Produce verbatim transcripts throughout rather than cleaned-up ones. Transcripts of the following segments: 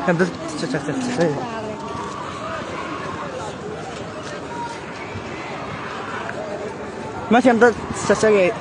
ꯑꯝꯇ ꯆꯠ-, ꯆꯠ-, ꯆꯠ-, ꯆꯠ-, ꯃꯁꯤ ꯑꯝꯇ ꯆꯠꯆꯒꯦ꯫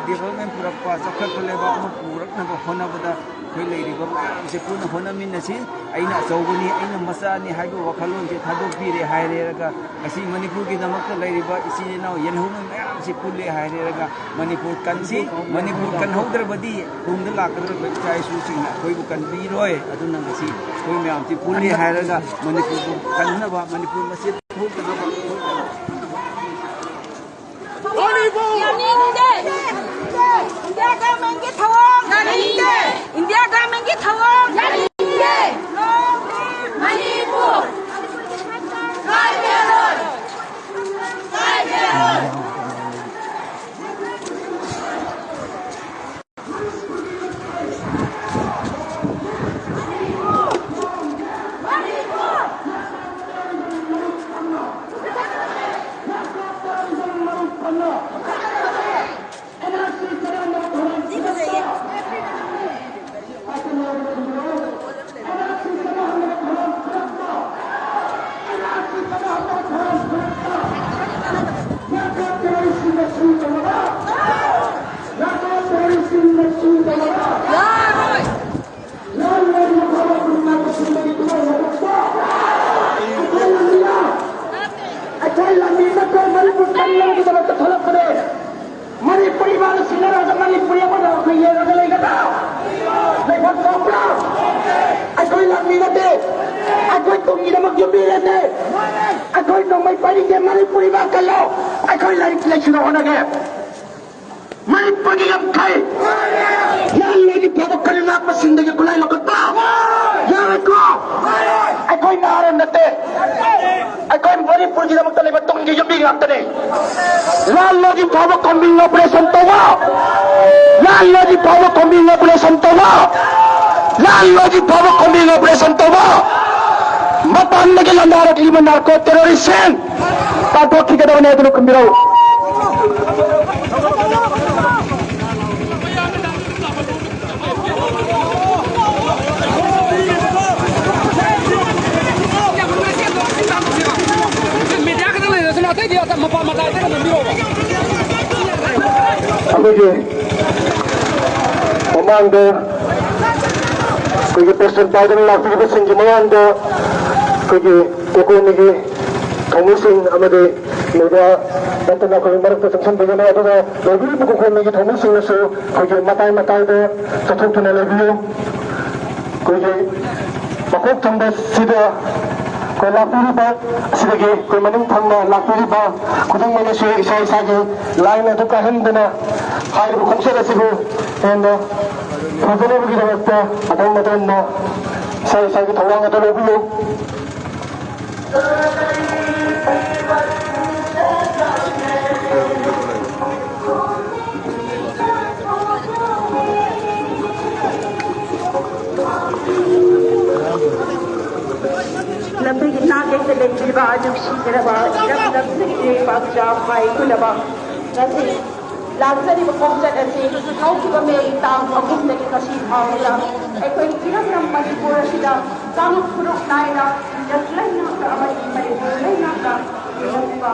ꯗꯤꯕꯂꯞꯃꯦꯟ ꯄꯨꯔꯛꯄ, ꯆꯥꯎꯈꯠꯄ ꯂꯩꯕꯥꯛ ꯑꯃ ꯄꯨꯔꯛꯅꯕ ꯍꯣꯠꯅꯕꯗ ꯑꯩꯈꯣꯏ ꯂꯩꯔꯤꯕ ꯃꯌꯥꯝꯁꯦ ꯄꯨꯟꯅ ꯍꯣꯠꯅꯃꯤꯟꯅꯁꯤ꯫ ꯑꯩꯅ ꯑꯆꯧꯕꯅꯤ, ꯑꯩꯅ ꯃꯆꯥꯅꯤ ꯍꯥꯏꯕ ꯋꯥꯈꯜꯂꯣꯟꯁꯦ ꯊꯥꯗꯣꯛꯄꯤꯔꯦ ꯍꯥꯏꯔꯦꯔꯒ, ꯉꯁꯤ ꯃꯅꯤꯄꯨꯔꯒꯤꯗꯃꯛꯇ ꯂꯩꯔꯤꯕ ꯏꯆꯤꯜ ꯏꯅꯥꯎ ꯌꯦꯜꯍꯧꯃꯤ ꯃꯌꯥꯝꯁꯤ ꯄꯨꯜꯂꯦ ꯍꯥꯏꯔꯦꯔꯒ, ꯃꯅꯤꯄꯨꯔ ꯀꯟꯁꯤ꯫ ꯃꯅꯤꯄꯨꯔ ꯀꯟꯍꯧꯗ꯭ꯔꯕꯗꯤ ꯇꯨꯡꯗ ꯂꯥꯛꯀꯗꯧꯔꯤꯕ ꯏꯆꯥ ꯏꯁꯨꯁꯤꯡꯅ ꯑꯩꯈꯣꯏꯕꯨ ꯀꯟꯕꯤꯔꯣꯏ꯫ ꯑꯗꯨꯅ ꯉꯁꯤ ꯑꯩꯈꯣꯏ ꯃꯌꯥꯝꯁꯤ ꯄꯨꯜꯂꯦ ꯍꯥꯏꯔꯒ ꯃꯅꯤꯄꯨꯔꯕꯨ ꯀꯟꯅꯕ, ꯃꯅꯤꯄꯨꯔ ꯃꯁꯦꯟ ꯊꯣꯛꯇꯅꯕ ꯌꯥꯅꯤꯡꯗꯦ! ꯏꯟꯗꯤꯌꯥ ꯒꯚꯔꯟꯃꯦꯟꯠꯀꯤ ꯊꯧꯑꯣꯡ ꯌꯥꯅꯤꯡꯗꯦ! ꯏꯟꯗꯤꯌꯥ ꯒꯚꯔꯟꯃꯦꯟꯠꯀꯤ ꯊꯧꯑꯣꯡ ꯌꯥꯅꯤꯡꯗꯦ! ꯃꯅꯤꯄꯨꯔ! ꯑꯩꯈꯣꯏ ꯂꯝꯃꯤ ꯅꯠꯇꯦ, ꯃꯅꯤꯄꯨꯔ ꯀꯟꯅꯕꯒꯤꯗꯃꯛꯇ ꯊꯣꯛꯂꯛꯄꯅꯦ꯫ ꯃꯅꯤꯄꯨꯔꯤ ꯃꯥꯅ ꯁꯤꯟꯅꯔꯒ ꯃꯅꯤꯄꯨꯔꯤ ꯑꯃꯗ ꯑꯩꯈꯣꯏ ꯌꯦꯡꯉꯒ ꯂꯩꯒꯗ꯭ꯔꯥ? ꯂꯩꯐꯝ ꯊꯣꯛꯄ꯭ꯔꯥ? ꯑꯩꯈꯣꯏ ꯂꯝꯃꯤ ꯅꯠꯇꯦ, ꯑꯩꯈꯣꯏ ꯇꯨꯡꯒꯤꯗꯃꯛ ꯌꯨꯝꯕꯤꯔꯦꯅꯦ꯫ ꯑꯩꯈꯣꯏ ꯅꯣꯡꯃꯩ ꯄꯥꯏꯅꯤꯡꯗꯦ, ꯃꯅꯤꯄꯨꯔꯤ ꯃꯥ ꯀꯜꯂꯣ꯫ ꯑꯩꯈꯣꯏ ꯂꯥꯏꯔꯤꯛ ꯂꯥꯏꯁꯨꯗ ꯍꯣꯠꯅꯒꯦ꯫ ꯃꯅꯤꯄꯨꯔꯒꯤ ꯌꯥꯝꯈꯩ ꯂꯥꯟꯂꯣꯏꯒꯤ ꯐꯥꯎꯕ ꯀꯔꯤ ꯉꯥꯛꯄꯁꯤꯡꯗꯒꯤ ꯈꯨꯠꯂꯥꯏ ꯂꯧꯈꯠꯄ꯫ ꯌꯥꯔꯣꯏꯀꯣ? ꯑꯩꯈꯣꯏ ꯅꯍꯥꯔꯣꯜ ꯅꯠꯇꯦ, ꯑꯩꯈꯣꯏ ꯃꯅꯤꯄꯨꯔꯒꯤꯗꯃꯛꯇ ꯂꯩꯕ ꯇꯨꯡꯒꯤ ꯌꯨꯝꯕꯤ ꯉꯥꯛꯇꯅꯤ꯫ ꯂꯥꯟꯂꯣꯏꯒꯤ ꯐꯥꯎꯕ ꯀꯣꯝꯕꯤꯡ ꯑꯣꯄꯔꯦꯁꯟ ꯇꯧꯕ, ꯂꯥꯟꯂꯣꯏꯒꯤ ꯐꯥꯎꯕ ꯀꯣꯝꯕꯤꯡ ꯑꯣꯄꯔꯦꯁꯟ ꯇꯧꯕ, ꯂꯥꯟꯂꯣꯏꯒꯤ ꯐꯥꯎꯕ ꯀꯣꯝꯕꯤꯡ ꯑꯣꯄꯔꯦꯁꯟ ꯇꯧꯕ꯫ ꯃꯄꯥꯟꯗꯒꯤ ꯂꯥꯟꯗꯥꯔꯛꯂꯤꯕ ꯅꯥꯔꯀꯣ ꯇꯦꯔꯣꯔꯤꯁꯁꯤꯡ ꯇꯥꯟꯊꯣꯛꯈꯤꯒꯗꯕꯅꯤ ꯍꯥꯏꯗꯨꯅ ꯈꯨꯝꯕꯤꯔꯛꯎ꯫ ꯃꯦꯗꯤꯌꯥ ꯈꯛꯇ ꯂꯩꯔꯁꯨꯅ ꯑꯇꯩꯗꯤ ꯃꯄꯥ ꯃꯇꯥꯏꯗ ꯅꯝꯕꯤꯔꯛꯑꯣꯕ꯫ ꯑꯩꯈꯣꯏꯒꯤ ꯃꯃꯥꯡꯗ ꯑꯩꯈꯣꯏꯒꯤ ꯄ꯭ꯔꯦꯁꯤꯗꯦꯟ ꯄꯥꯏꯗꯨꯅ ꯂꯥꯛꯄꯤꯔꯤꯕꯁꯤꯡꯒꯤ ꯃꯃꯥꯡꯗ ꯑꯩꯈꯣꯏꯒꯤ ꯀꯣꯀꯣꯃꯤꯒꯤ ꯊꯧꯃꯤꯁꯤꯡ ꯑꯃꯗꯤ ꯃꯦꯗꯤꯌꯥ ꯅꯠꯇꯅ ꯑꯩꯈꯣꯏꯒꯤ ꯃꯔꯛꯇ ꯆꯪꯁꯤꯟꯕꯤꯒꯅꯤ꯫ ꯑꯗꯨꯒ ꯂꯩꯕꯤꯔꯤꯕ ꯀꯣꯀꯣꯃꯤꯒꯤ ꯊꯧꯃꯤꯁꯤꯡꯅꯁꯨ ꯑꯩꯈꯣꯏꯒꯤ ꯃꯇꯥꯏ ꯃꯇꯥꯏꯗ ꯆꯠꯊꯣꯛꯇꯨꯅ ꯂꯩꯕꯤꯌꯨ꯫ ꯑꯩꯈꯣꯏꯒꯤ ꯃꯀꯣꯛ ꯊꯪꯕꯁꯤꯗ ꯑꯩꯈꯣꯏ ꯂꯥꯛꯄꯤꯔꯤꯕ, ꯑꯁꯤꯗꯒꯤ ꯑꯩꯈꯣꯏ ꯃꯅꯤꯡ ꯊꯪꯅ ꯂꯥꯛꯄꯤꯔꯤꯕ ꯈꯨꯗꯤꯡꯃꯛꯅꯁꯨ ꯏꯁꯥ ꯏꯁꯥꯒꯤ ꯂꯥꯏꯟ ꯑꯗꯨ ꯀꯥꯏꯍꯟꯗꯅ ꯍꯥꯏꯔꯤꯕ ꯈꯣꯡꯆꯠ ꯑꯁꯤꯕꯨ ꯍꯦꯟꯅ ꯐꯖꯅꯕꯒꯤꯗꯃꯛꯇ ꯑꯗꯣꯝ ꯑꯗꯣꯝꯅ ꯏꯁꯥ ꯏꯁꯥꯒꯤ ꯊꯧꯗꯥꯡ ꯑꯗꯨ ꯂꯧꯕꯤꯌꯨ꯫ ꯂꯝꯕꯤꯒꯤ ꯅꯥꯀꯩꯗ ꯂꯩꯕꯤꯕ ꯅꯨꯡꯁꯤꯖꯔꯕ ꯏꯔꯝꯗꯝꯁꯤꯒꯤ ꯏꯄꯥ ꯏꯆꯥ ꯏꯄꯨꯅꯕ, ꯉꯁꯤ ꯂꯥꯛꯆꯔꯤꯕ ꯈꯣꯡꯆꯠ ꯑꯁꯤ ꯍꯧꯈꯤꯕ ꯃꯦꯒꯤ ꯇꯥꯡ ꯑꯍꯨꯝꯗꯒꯤ ꯉꯁꯤ ꯐꯥꯎꯕꯗ ꯑꯩꯈꯣꯏ ꯏꯔꯝꯗꯝ ꯃꯅꯤꯄꯨꯔ ꯑꯁꯤꯗ ꯀꯥꯡꯂꯨꯞ ꯐꯨꯔꯨꯞ ꯅꯥꯏꯅ ꯖꯥꯇꯤ ꯂꯩꯉꯥꯛꯇ ꯑꯃꯗꯤ ꯃꯅꯤꯄꯨꯔ ꯂꯩꯉꯥꯛꯇ ꯄꯤꯔꯛꯄ